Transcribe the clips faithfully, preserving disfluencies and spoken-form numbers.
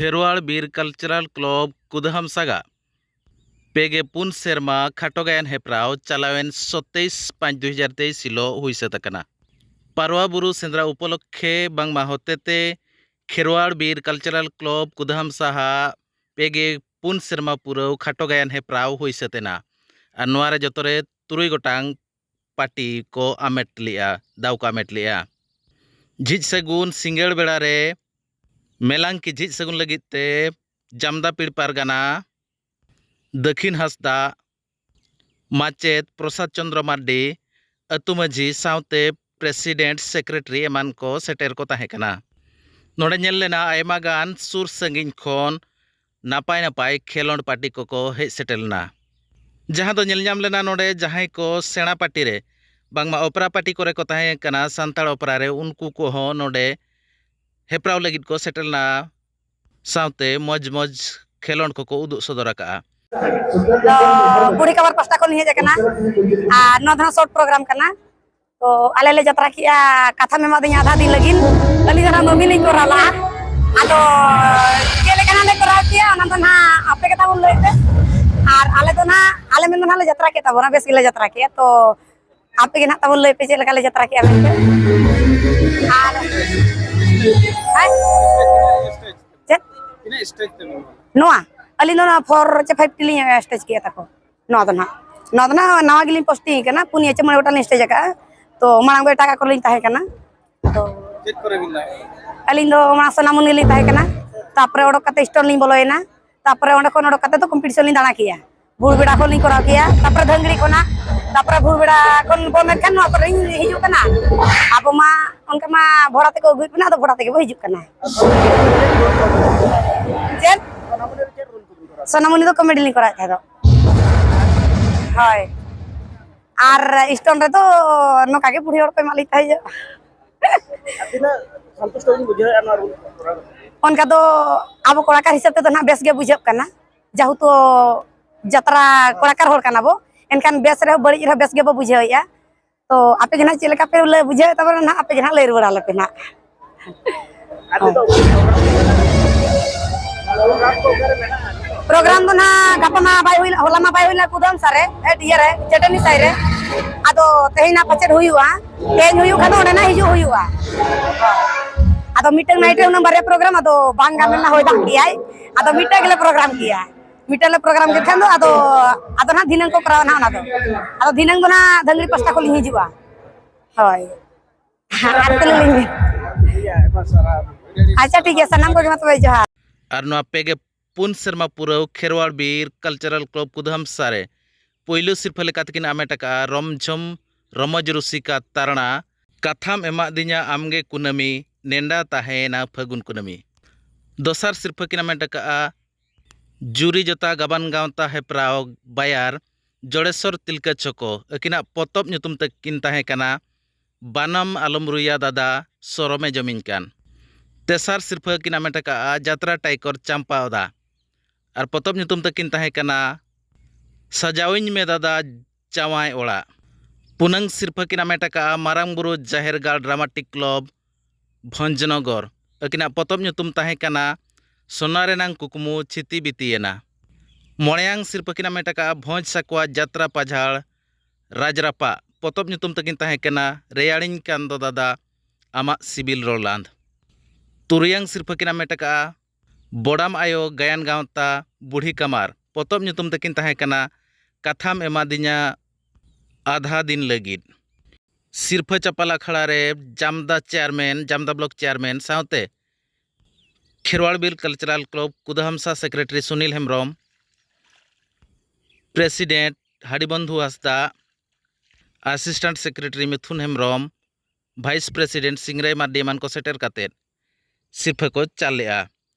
ᱠᱷᱮᱨᱣᱟᱲ Bir cultural club ᱠᱩᱫᱟᱹᱦᱟᱢ ᱥᱟᱜᱟ ᱯᱮ ᱜᱮ ᱯᱩᱱ ᱥᱮᱨᱢᱟ ᱠᱷᱟᱴᱚ ᱜᱟᱭᱟᱱ ᱦᱮᱯᱨᱟᱣ ᱪᱟᱞᱟᱣᱮᱱ ᱥᱟᱛᱟᱥ ᱯᱟᱸᱪ ᱫᱩ ᱦᱟᱡᱟᱨ ᱛᱮᱭᱤᱥ ᱦᱤᱞᱳᱜ ᱦᱩᱭ ᱥᱟᱹᱛ ᱟᱠᱟᱱᱟ᱾ ᱯᱟᱨᱣᱟ ᱵᱩᱨᱩ ᱥᱮᱸᱫᱽᱨᱟ ᱩᱯᱚᱞᱚᱠᱠᱷᱮ ᱵᱟᱝᱢᱟ ᱦᱚᱛᱮᱛᱮ ᱠᱷᱮᱨᱣᱟᱲ ᱵᱤᱨ ᱠᱟᱞᱪᱟᱨᱟᱞ ᱠᱞᱟᱵᱽ ᱠᱩᱫᱟᱹᱦᱟᱢ ᱥᱟᱦᱟ ᱯᱮ ᱜᱮ ᱯᱩᱱ ᱥᱮᱨᱢᱟ ᱯᱩᱨᱟᱹᱣ ᱠᱷᱟᱴᱚ ᱜᱟᱭᱟᱱ ᱦᱮᱯᱨᱟᱣ ᱦᱩᱭ ᱥᱟᱹᱛ ᱮᱱᱟ᱾ ᱟᱨ ᱱᱚᱣᱟ ᱨᱮ ᱡᱚᱛᱚ ᱨᱮ ᱛᱩᱨᱩᱭ ᱜᱚᱴᱟᱝ ᱯᱟᱹᱴᱤ ᱠᱚ ᱟᱢᱮᱴ ᱞᱮᱜᱼᱟ, ᱫᱟᱣ ᱠᱚ ᱟᱢᱮᱴ ᱞᱮᱜᱼᱟ᱾ ᱡᱷᱤᱡ ᱥᱟᱹᱜᱩᱱ ᱥᱤᱸᱜᱟᱹᱲ ᱵᱮᱲᱟ ᱨᱮ ᱢᱮᱞᱟᱝ ᱠᱤ ᱡᱷᱤᱡ ᱥᱟᱹᱜᱩᱱ ᱞᱟᱹᱜᱤᱫ ᱛᱮ ᱡᱟᱢᱫᱟᱯᱤᱲ ᱯᱟᱨᱜᱟᱱᱟ, ᱫᱟᱹᱠᱷᱤᱱ ᱦᱟᱸᱥᱫᱟ, ᱢᱟᱪᱮᱛ ᱯᱨᱚᱥᱟᱫᱽ ᱪᱚᱸᱫᱽᱨᱚ ᱢᱟᱨᱰᱤ, ᱟᱹᱛᱩ ᱢᱟᱹᱡᱷᱤ ᱥᱟᱶᱛᱮ ᱯᱨᱮᱥᱤᱰᱮᱱᱴ, ᱥᱮᱠᱨᱮᱴᱟᱨᱤ ᱮᱢᱟᱱ ᱠᱚ ᱥᱮᱴᱮᱨ ᱠᱚ ᱛᱟᱦᱮᱸ ᱠᱟᱱᱟ᱾ ᱱᱚᱰᱮ ᱧᱮᱞ ᱞᱮᱱᱟ ᱟᱭᱢᱟ ᱜᱟᱱ ᱥᱩᱨ ᱥᱟᱺᱜᱤᱧ ᱠᱷᱚᱱ ᱱᱟᱯᱟᱭ ᱱᱟᱯᱟᱭ ᱠᱷᱮᱞᱳᱰ ᱯᱟᱹᱴᱤ ᱠᱚᱠᱚ ᱦᱮᱡ ᱥᱮᱴᱮᱨ ᱞᱮᱱᱟ᱾ ᱡᱟᱦᱟᱸ ᱫᱚ ᱧᱮᱞ ᱧᱟᱢ ᱞᱮᱱᱟ ᱱᱚᱰᱮ ᱡᱟᱦᱟᱸᱭ ᱠᱚ ᱥᱮᱬᱟ ᱯᱟᱹᱴᱤ ᱨᱮ ᱵᱟᱝᱢᱟ ᱚᱯᱮᱨᱟ ᱯᱟᱹᱴᱤ ᱠᱚᱨᱮ ᱠᱚ ᱛᱟᱦᱮᱸ ᱠᱟᱱᱟ ᱥᱟᱱᱛᱟᱲ ᱚᱯᱮᱨᱟ ᱨᱮ, ᱩᱱᱠᱩ ᱠᱚᱦᱚᱸ ᱱᱚᱰᱮ ᱦᱮᱯᱨᱟᱣ ᱞᱟᱹᱜᱤᱫ ᱠᱚ ᱥᱮᱴᱮᱨ ᱞᱮᱱᱟ᱾ ᱥᱟᱶᱛᱮ ᱢᱚᱡᱽ ᱢᱚᱡᱽ ᱠᱷᱮᱞᱳᱰ ᱠᱚᱠᱚ ᱩᱫᱩᱜ ᱥᱚᱫᱚᱨ ᱟᱠᱟᱫᱼᱟ᱾ ᱫᱚ ᱵᱩᱲᱦᱤ ᱠᱟᱵᱟᱨ ᱯᱟᱥᱴᱟ ᱠᱷᱚᱱ ᱞᱤᱧ ᱦᱮᱡ ᱟᱠᱟᱱᱟ᱾ ᱟᱨ ᱱᱚᱣᱟ ᱫᱚ ᱦᱟᱸᱜ ᱥᱚᱨᱴ ᱯᱨᱳᱜᱨᱟᱢ ᱠᱟᱱᱟ᱾ ᱛᱚ ᱟᱞᱮ ᱞᱮ ᱡᱟᱛᱨᱟ ᱠᱮᱜᱼᱟ, ᱠᱟᱛᱷᱟ ᱢᱮ ᱮᱢᱟᱫᱤᱧᱟ ᱟᱫᱷᱟ ᱫᱤᱱ ᱞᱟᱹᱜᱤᱫ᱾ ᱟᱹᱞᱤᱧ ᱫᱚ ᱦᱟᱸᱜ ᱱᱚᱢᱤᱱ ᱞᱤᱧ ᱠᱚᱨᱟᱣ ᱞᱟᱜᱼᱟ᱾ ᱟᱫᱚ ᱪᱮᱫ ᱞᱮᱠᱟᱱᱟᱜ ᱞᱮ ᱠᱚᱨᱟᱣ ᱠᱮᱜᱼᱟ, ᱚᱱᱟ ᱫᱚ ᱦᱟᱸᱜ ᱟᱯᱮ ᱜᱮ ᱛᱟᱵᱚᱱ ᱞᱟᱹᱭ ᱯᱮ᱾ ᱟᱨ ᱟᱞᱮ ᱫᱚ ᱦᱟᱸᱜ, ᱟᱞᱮ ᱢᱮᱱ ᱫᱚ ᱦᱟᱸᱜ ᱞᱮ ᱡᱟᱛᱨᱟ ᱠᱮᱫ ᱛᱟᱵᱚᱱᱟ, ᱵᱮᱥ ᱜᱮᱞᱮ ᱡᱟᱛᱨᱟ ᱠᱮᱜᱼᱟ᱾ ᱛᱚ ᱟᱯᱮ ᱜᱮ ᱱᱟᱦᱟᱜ ᱛᱟᱵᱚᱱ ᱞᱟᱹᱭ ᱯᱮ ᱪᱮᱫ ᱞᱮᱠᱟ ᱞᱮ ᱡᱟᱛᱨᱟ ᱠᱮᱜᱼᱟ ᱢᱮᱱᱛᱮ᱾ ᱟᱨ ᱦᱮᱸ? ᱪᱮᱫ? ᱛᱤᱱᱟᱹᱜ ᱥᱴᱮᱡᱽ ᱛᱮ ᱢᱮᱱᱟᱜᱼᱟ? ᱱᱚᱣᱟ? ᱟᱹᱞᱤᱧ ᱫᱚ ᱱᱚᱣᱟ ᱯᱷᱳᱨ ᱪᱮ ᱯᱷᱟᱭᱤᱵᱷ ᱴᱤ ᱞᱤᱧ ᱥᱴᱮᱡᱽ ᱠᱮᱜᱼᱟ ᱛᱟᱠᱚ᱾ ᱱᱚᱣᱟ ᱫᱚ ᱱᱟᱦᱟᱜ, ᱱᱚᱣᱟ ᱫᱚ ᱱᱟᱦᱟᱜ ᱱᱟᱣᱟ ᱜᱮᱞᱤᱧ ᱯᱳᱥᱴᱤᱝ ᱠᱟᱱᱟ, ᱯᱩᱱᱭᱟᱹ ᱪᱮ ᱢᱚᱬᱮ ᱜᱚᱴᱟᱝ ᱞᱤᱧ ᱥᱴᱮᱡᱽ ᱟᱠᱟᱜᱼᱟ᱾ ᱛᱚ ᱢᱟᱲᱟᱝ ᱫᱚ ᱮᱴᱟᱜᱟᱜ ᱠᱚᱨᱮ ᱞᱤᱧ ᱛᱟᱦᱮᱸ ᱠᱟᱱᱟ᱾ ᱛᱚ ᱪᱮᱫ ᱠᱚᱨᱮ ᱵᱤᱱ ᱛᱟᱦᱮᱸ ᱠᱟᱱᱟ? ᱟᱹᱞᱤᱧ ᱫᱚ ᱚᱱᱟ ᱥᱳᱱᱟᱢᱩᱱᱤ ᱞᱤᱧ ᱛᱟᱦᱮᱸ ᱠᱟᱱᱟ᱾ ᱛᱟᱨᱯᱚᱨᱮ ᱚᱰᱚᱠ ᱠᱟᱛᱮ ᱥᱴᱳᱱ ᱞᱤᱧ ᱵᱚᱞᱚᱭᱮᱱᱟ᱾ ᱛᱟᱨᱯᱚᱨᱮ ᱚᱸᱰᱮ ᱠᱷᱚᱱ ᱚᱰᱚᱠ ᱠᱟᱛᱮ ᱫᱚ ᱠᱚᱢᱯᱤᱴᱤᱥᱚᱱ ᱞᱤᱧ ᱫᱟᱬᱟ ᱠᱮᱜᱼᱟ᱾ ᱵᱷᱩᱲᱵᱮᱲᱟ ᱠᱷᱚᱱ ᱞᱤᱧ ᱠᱚᱨᱟᱣ ᱠᱮᱜᱼᱟ, ᱛᱟᱨᱯᱚᱨᱮ ᱫᱷᱟᱹᱝᱜᱽᱲᱤ ᱠᱷᱚᱱᱟᱜ, ᱛᱟᱨᱯᱚᱨᱮ ᱵᱷᱩᱲᱵᱮᱲᱟ ᱠᱷᱚᱱ ᱵᱚᱱ ᱢᱮᱱᱠᱷᱟᱱ ᱱᱚᱣᱟ ᱠᱚᱨᱮᱧ ᱦᱤᱡᱩᱜ ᱠᱟᱱᱟ᱾ ᱟᱵᱚ ᱢᱟ ᱚᱱᱠᱟ ᱢᱟ ᱵᱷᱚᱲᱟ ᱛᱮᱠᱚ ᱟᱹᱜᱩᱭᱮᱫ ᱵᱚᱱᱟ, ᱟᱫᱚ ᱵᱷᱚᱲᱟ ᱛᱮᱜᱮ ᱵᱚ ᱦᱤᱡᱩᱜ ᱠᱟᱱᱟ᱾ ᱪᱮᱫ? ᱥᱳᱱᱟᱢᱩᱱᱤ ᱫᱚ ᱠᱚᱢᱮᱰᱤ ᱞᱤᱧ ᱠᱚᱨᱟᱣᱮᱫ ᱛᱟᱦᱮᱸ ᱫᱚ᱾ ᱦᱳᱭ᱾ ᱟᱨ ᱥᱴᱳᱱ ᱨᱮᱫᱚ ᱱᱚᱝᱠᱟ ᱜᱮ ᱵᱩᱲᱦᱤ ᱦᱚᱲ ᱠᱚ ᱮᱢᱟᱜ ᱞᱤᱧ ᱛᱟᱦᱮᱸᱫ᱾ ᱟᱨ ᱛᱤᱱᱟᱹᱜ ᱥᱚᱱᱛᱩᱥᱴᱚ ᱵᱤᱱ ᱵᱩᱡᱷᱟᱹᱣᱮᱫᱼᱟ ᱱᱚᱣᱟ ᱨᱩᱞ ᱠᱚᱨᱟᱣ ᱠᱟᱛᱮ? ᱚᱱᱠᱟ ᱫᱚ ᱟᱵᱚ ᱠᱚᱲᱟᱠᱟᱨ ᱦᱤᱥᱟᱹᱵ ᱛᱮᱫᱚ ᱱᱟᱦᱟᱜ ᱵᱮᱥ ᱜᱮ ᱵᱩᱡᱷᱟᱹᱜ ᱠᱟᱱᱟ, ᱡᱮᱦᱮᱛᱩ ᱡᱟᱛᱨᱟ ᱠᱚᱲᱟᱠᱟᱨ ᱦᱚᱲ ᱠᱟᱱᱟ ᱵᱚ, ᱮᱱᱠᱷᱟᱱ ᱵᱮᱥ ᱨᱮᱦᱚᱸ ᱵᱟᱹᱲᱤᱡ ᱨᱮᱦᱚᱸ ᱵᱮᱥ ᱜᱮᱵᱚ ᱵᱩᱡᱷᱟᱹᱣᱮᱫᱼᱟ᱾ ᱛᱚ ᱟᱯᱮ ᱜᱮ ᱱᱟᱦᱟᱜ ᱪᱮᱫ ᱞᱮᱠᱟ ᱯᱮ ᱞᱟᱹᱭ ᱵᱩᱡᱷᱟᱹᱣᱮᱫ ᱛᱟᱵᱚᱱᱟ, ᱱᱟᱦᱟᱜ ᱟᱯᱮ ᱜᱮ ᱱᱟᱦᱟᱜ ᱞᱟᱹᱭ ᱨᱩᱣᱟᱹᱲ ᱟᱞᱮ ᱯᱮ ᱱᱟᱦᱟᱜ᱾ ᱟᱨ ᱱᱤᱛᱚᱜ ᱯᱨᱳᱜᱨᱟᱢ ᱫᱚ ᱱᱟᱦᱟᱜ ᱜᱟᱯᱟ ᱢᱟ ᱵᱟᱭ ᱦᱩᱭ ᱞᱮᱱᱟ, ᱦᱚᱞᱟ ᱢᱟ ᱵᱟᱭ ᱦᱩᱭ ᱞᱮᱱᱟ ᱠᱩᱫᱟᱢ ᱥᱟᱨᱮ, ᱮ, ᱤᱭᱟᱹ ᱨᱮ, ᱪᱟᱹᱴᱟᱹᱱᱤ ᱥᱟᱭ ᱨᱮ᱾ ᱟᱫᱚ ᱛᱮᱦᱮᱧ ᱱᱟᱜ ᱯᱟᱪᱮᱫ ᱦᱩᱭᱩᱜᱼᱟ᱾ ᱛᱮᱦᱮᱧ ᱦᱩᱭᱩᱜ ᱠᱷᱟᱱ ᱫᱚ ᱚᱸᱰᱮ ᱱᱟᱜ ᱦᱤᱡᱩᱜ ᱦᱩᱭᱩᱜᱼᱟ᱾ ᱟᱫᱚ ᱢᱤᱫᱴᱟᱝ ᱱᱟᱭᱤᱴ ᱨᱮ ᱩᱱᱟᱹᱜ ᱵᱟᱨᱭᱟ ᱯᱨᱳᱜᱨᱟᱢ, ᱟᱫᱚ ᱵᱟᱝ ᱜᱟᱱ ᱞᱮᱱᱟ, ᱦᱚᱭ ᱫᱟᱜ ᱠᱮᱜᱼᱟᱭ᱾ ᱟᱫᱚ ᱢᱤᱫᱴᱟᱝ ᱜᱮᱞᱮ ᱯᱨᱳᱜᱨᱟᱢ ᱠᱮᱜᱼᱟ᱾ ᱢᱤᱫᱴᱟᱝ ᱞᱮ ᱯᱨᱳᱜᱨᱟᱢ ᱠᱮᱫ ᱠᱷᱟᱱ ᱫᱚ ᱟᱫᱚ, ᱟᱫᱚ ᱱᱟᱦᱟᱜ ᱫᱷᱤᱱᱟᱹᱝ ᱠᱚ ᱠᱚᱨᱟᱣᱟ ᱱᱟᱦᱟᱜ ᱚᱱᱟ ᱫᱚ᱾ ᱟᱫᱚ ᱫᱷᱤᱱᱟᱹᱝ ᱫᱚ ᱱᱟᱦᱟᱜ ᱫᱷᱟᱹᱝᱜᱽᱲᱤ ᱯᱟᱥᱴᱟ ᱠᱷᱚᱱ ᱞᱤᱧ ᱦᱤᱡᱩᱜᱼᱟ᱾ ᱦᱳᱭ᱾ ᱟᱨ ᱛᱟᱦᱞᱮ ᱞᱤᱧ, ᱟᱪᱪᱷᱟ, ᱴᱷᱤᱠ ᱜᱮᱭᱟ, ᱥᱟᱱᱟᱢ ᱠᱚᱜᱮ ᱢᱟ ᱛᱚᱵᱮ ᱡᱚᱦᱟᱨ᱾ ᱟᱨ ᱱᱚᱣᱟ ᱯᱮ ᱜᱮ ᱯᱩᱱ ᱥᱮᱨᱢᱟ ᱯᱩᱨᱟᱹᱣ ᱠᱷᱮᱨᱣᱟᱲ ᱵᱤᱨ ᱠᱟᱞᱪᱟᱨᱟᱞ ᱠᱞᱟᱵᱽ ᱠᱩᱫᱦᱟᱢᱥᱟ ᱨᱮ ᱯᱩᱭᱞᱩ ᱥᱤᱨᱯᱷᱟᱹ ᱞᱮᱠᱟ ᱛᱮᱠᱤᱱ ᱟᱢᱮᱴ ᱟᱠᱟᱫᱼᱟ ᱨᱚᱢᱡᱷᱚᱢ ᱨᱚᱢᱚᱡᱽ ᱨᱩᱥᱤᱠᱟ ᱛᱟᱨᱬᱟ, ᱠᱟᱛᱷᱟᱢ ᱮᱢᱟᱫᱤᱧᱟ ᱟᱢᱜᱮ ᱠᱩᱱᱟᱹᱢᱤ, ᱱᱮᱰᱟ ᱛᱟᱦᱮᱸᱭᱮᱱᱟ ᱯᱷᱟᱹᱜᱩᱱ ᱠᱩᱱᱟᱹᱢᱤ᱾ ᱫᱚᱥᱟᱨ ᱥᱤᱨᱯᱷᱟᱹ ᱠᱤᱱ ᱟᱢᱮᱴ ᱟᱠᱟᱫᱼᱟ ᱡᱩᱨᱤ ᱡᱚᱛᱟ ᱜᱟᱵᱟᱱ ᱜᱟᱶᱛᱟ ᱦᱮᱯᱨᱟᱣ ᱵᱟᱭᱟᱨ, ᱡᱚᱲᱮᱥᱚᱨ ᱛᱤᱞᱠᱟᱹ ᱪᱷᱚᱠᱚ᱾ ᱟᱹᱠᱤᱱᱟᱜ ᱯᱚᱛᱚᱵ ᱧᱩᱛᱩᱢ ᱛᱟᱹᱠᱤᱱ ᱛᱟᱦᱮᱸ ᱠᱟᱱᱟ ᱵᱟᱱᱟᱢ ᱟᱞᱚᱢ ᱨᱩᱭᱟ ᱫᱟᱫᱟ, ᱥᱚᱨᱚᱢᱮ ᱡᱚᱢᱤᱧ ᱠᱟᱱ᱾ ᱛᱮᱥᱟᱨ ᱥᱤᱨᱯᱷᱟᱹ ᱠᱤᱱ ᱟᱢᱮᱴ ᱟᱠᱟᱫᱼᱟ ᱡᱟᱛᱨᱟ ᱴᱟᱭᱠᱚᱨ ᱪᱟᱢᱯᱟ ᱚᱫᱟ᱾ ᱟᱨ ᱯᱚᱛᱚᱵ ᱧᱩᱛᱩᱢ ᱛᱟᱹᱠᱤᱱ ᱛᱟᱦᱮᱸ ᱠᱟᱱᱟ ᱥᱟᱡᱟᱣᱤᱧ ᱢᱮ ᱫᱟᱫᱟ ᱡᱟᱶᱟᱭ ᱚᱲᱟᱜ᱾ ᱯᱩᱱᱟᱹᱝ ᱥᱤᱨᱯᱷᱟᱹ ᱠᱤᱱ ᱟᱢᱮᱴ ᱟᱠᱟᱫᱼᱟ ᱢᱟᱨᱟᱝ ᱵᱩᱨᱩ ᱡᱟᱦᱮᱨ ᱜᱟᱲ ᱰᱨᱟᱢᱟᱴᱤᱠ ᱠᱞᱟᱵᱽ, ᱵᱷᱚᱸᱡᱽᱱᱚᱜᱚᱨ᱾ ᱟᱹᱠᱤᱱᱟᱜ ᱯᱚᱛᱚᱵ ᱧᱩᱛᱩᱢ ᱛᱟᱦᱮᱸ ᱠᱟᱱᱟ ᱥᱚᱱᱟ ᱨᱮᱱᱟᱝ ᱠᱩᱠᱢᱩ ᱪᱷᱤᱛᱤ ᱵᱤᱛᱤᱭᱮᱱᱟ᱾ ᱢᱚᱬᱮᱭᱟᱝ ᱥᱤᱨᱯᱷᱟᱹ ᱠᱤᱱ ᱟᱢᱮᱴ ᱟᱠᱟᱫᱼᱟ ᱵᱷᱚᱸᱡᱽ ᱥᱟᱠᱣᱟ ᱡᱟᱛᱨᱟ ᱯᱟᱡᱷᱟᱲ ᱨᱟᱡᱽ ᱨᱟᱯᱟᱜ᱾ ᱯᱚᱛᱚᱵ ᱧᱩᱛᱩᱢ ᱛᱟᱹᱠᱤᱱ ᱛᱟᱦᱮᱸ ᱠᱟᱱᱟ ᱨᱮᱭᱟᱲᱤᱧ ᱠᱟᱱ ᱫᱚ ᱫᱟᱫᱟ ᱟᱢᱟᱜ ᱥᱤᱵᱤᱞ ᱨᱚᱲ ᱞᱟᱸᱫᱽ᱾ ᱛᱩᱨᱩᱭᱟᱝ ᱥᱤᱨᱯᱷᱟᱹ ᱠᱤᱱ ᱟᱢᱮᱴ ᱟᱠᱟᱫᱼᱟ ᱵᱚᱰᱟᱢ ᱟᱭᱳ ᱜᱟᱭᱟᱱ ᱜᱟᱶᱛᱟ ᱵᱩᱲᱦᱤ ᱠᱟᱢᱟᱨ᱾ ᱯᱚᱛᱚᱵ ᱧᱩᱛᱩᱢ ᱛᱟᱹᱠᱤᱱ ᱛᱟᱦᱮᱸ ᱠᱟᱱᱟ ᱠᱟᱛᱷᱟᱢ ᱮᱢᱟᱫᱤᱧᱟ ᱟᱫᱷᱟ ᱫᱤᱱ ᱞᱟᱹᱜᱤᱫ᱾ ᱥᱤᱨᱯᱷᱟᱹ ᱪᱟᱯᱟᱞ ᱟᱠᱷᱲᱟ ᱨᱮ Jamda chairman, Jamda block chairman ᱥᱟᱶᱛᱮ Kherwal Bir cultural club Kudahamsa secretary Sunil Hembrom, president Hadibondhu Hansda, assistant secretary Mithun Hembrom, vice president Singrai Mardi ᱮᱢᱟᱱ ᱠᱚ ᱥᱮᱴᱮᱨ ᱠᱟᱛᱮᱫ ᱥᱤᱨᱯᱷᱟᱹ ᱠᱚ ᱪᱟᱞ ᱞᱮᱫᱼᱟ᱾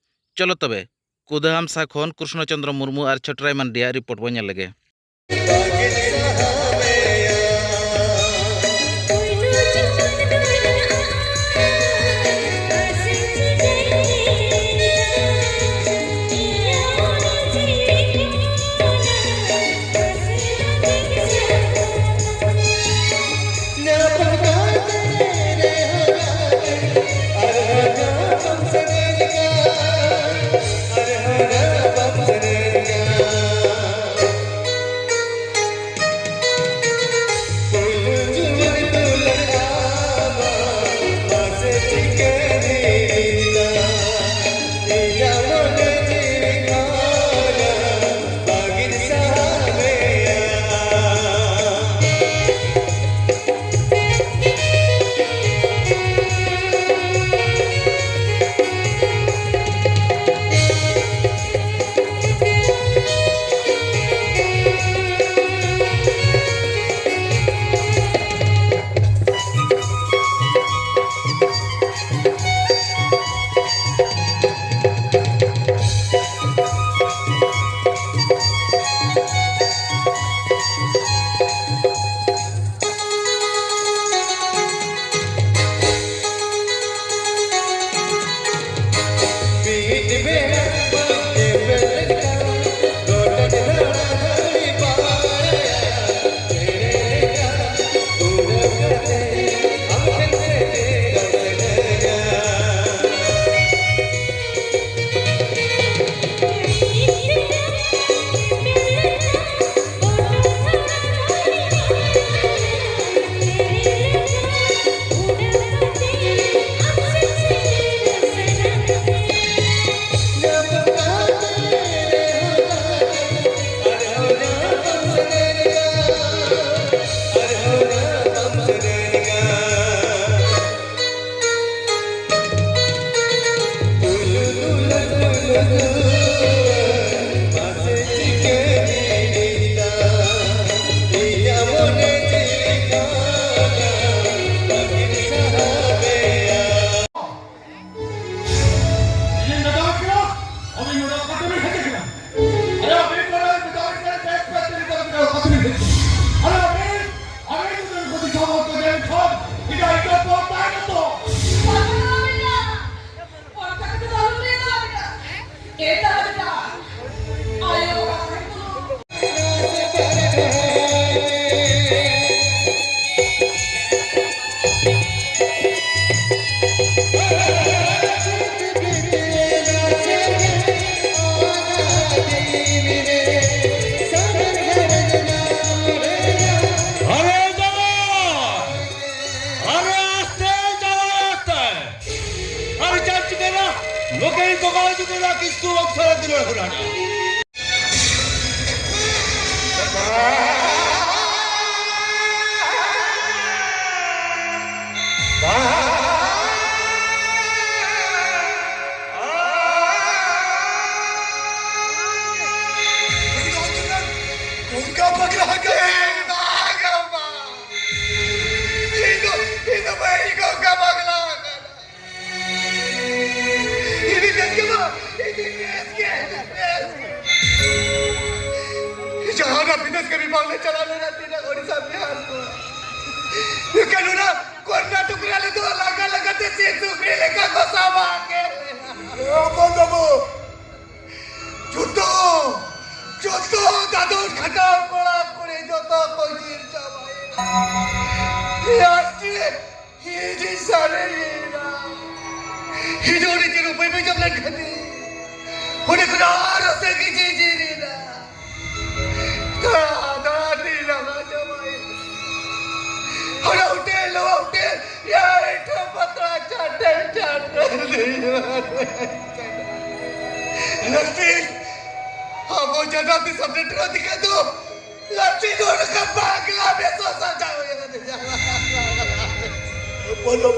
ᱪᱚᱞᱚ ᱛᱚᱵᱮ, ᱠᱩᱫᱟᱦᱟᱢᱥᱟ ᱠᱷᱚᱱ ᱠᱨᱩᱥᱱᱚ ᱪᱚᱱᱫᱨᱚ ᱢᱩᱨᱢᱩ ᱟᱨ ᱪᱷᱚᱴᱨᱟᱭ ᱢᱟᱱᱰᱤᱭᱟᱜ ᱨᱤᱯᱳᱨᱴ ᱵᱚᱱ ᱧᱮᱞ ᱞᱮᱜᱮ᱾ ᱩᱱᱠᱟ ᱯᱟᱜᱽᱞᱟ ᱦᱟᱠᱟ᱾ ᱤᱧ ᱫᱚ, ᱤᱧ ᱫᱚ ᱵᱟᱹᱧ ᱜᱚᱜᱟ ᱯᱟᱜᱽᱞᱟ ᱟᱠᱟᱱᱟ᱾ ᱤᱧ ᱫᱚ ᱵᱮᱥ ᱜᱮ ᱵᱟᱝ, ᱤᱧ ᱫᱚ ᱵᱮᱥ ᱜᱮ, ᱵᱮᱥ ᱜᱮ᱾ ᱡᱟᱦᱟᱱᱟᱜ ᱵᱤᱫᱮᱥ ᱠᱟᱹᱢᱤ ᱵᱟᱝᱞᱮ ᱪᱟᱞᱟᱣ ᱞᱮᱱᱟ, ᱛᱤᱱᱟᱹᱜ ᱳᱰᱤᱥᱟ, ᱵᱤᱦᱟᱨ ᱠᱚ᱾ ᱮᱱᱠᱷᱟᱱ ᱚᱱᱟ ᱠᱚᱨᱱᱟᱴᱚᱠ ᱨᱮ ᱟᱞᱮ ᱫᱚ ᱞᱟᱜᱟ ᱞᱟᱜᱟ ᱛᱮ ᱥᱤᱢ ᱥᱩᱠᱨᱤ ᱞᱮᱠᱟ ᱠᱚ ᱥᱟᱵᱟ ᱠᱮᱫ ᱞᱮᱭᱟ᱾ ᱚᱠᱚᱭ ᱵᱟᱹᱵᱩ? ᱡᱚᱛᱚ, ᱡᱚᱛᱚ ᱫᱟᱫᱚᱱ ᱠᱷᱟᱴᱟᱣ ᱠᱚᱲᱟ ᱠᱩᱲᱤ ᱡᱚᱛᱚ ᱠᱚ ᱡᱤᱞ ᱪᱟᱵᱟᱭᱮᱱᱟ᱾ ᱞᱟᱥᱴ ᱨᱮ ᱤᱧᱤᱧ ᱥᱟᱨᱮᱡ ᱮᱱᱟ᱾ ᱤᱧ ᱫᱚ ᱚᱸᱰᱮ ᱪᱮᱫ ᱩᱯᱟᱹᱭ ᱵᱟᱹᱧ ᱧᱟᱢ ᱞᱮᱱ ᱠᱷᱟᱹᱛᱤᱨ ᱚᱸᱰᱮ ᱠᱷᱚᱱᱟᱜ ᱟᱨᱚ ᱥᱟᱺᱜᱤᱧ ᱤᱧ ᱡᱤᱨ ᱮᱱᱟ᱾ ᱫᱟᱬᱟ ᱫᱟᱬᱟ ᱛᱮᱧ ᱞᱟᱸᱜᱟ ᱪᱟᱵᱟᱭᱮᱱᱟ᱾ ᱦᱟᱱᱟ ᱦᱳᱴᱮᱞ, ᱱᱚᱣᱟ ᱦᱳᱴᱮᱞ, ᱭᱟ ᱮᱴᱷᱟ ᱯᱟᱛᱲᱟ ᱪᱟᱴᱮ ᱪᱟᱴᱮ ᱞᱟᱹᱠᱛᱤ, ᱟᱵᱚ ᱡᱟᱱᱟᱢ ᱫᱤᱥᱚᱢ ᱨᱮ ᱴᱨᱚᱯᱷᱤ ᱠᱷᱟᱱ ᱫᱚ ᱞᱟᱹᱠᱛᱤ ᱫᱚ ᱚᱱᱠᱟ ᱵᱟᱝᱞᱟ ᱵᱮᱥ ᱥᱟᱡᱟᱣ ᱦᱩᱭ ᱟᱠᱟᱱᱟ᱾ ᱵᱚᱞᱚ᱾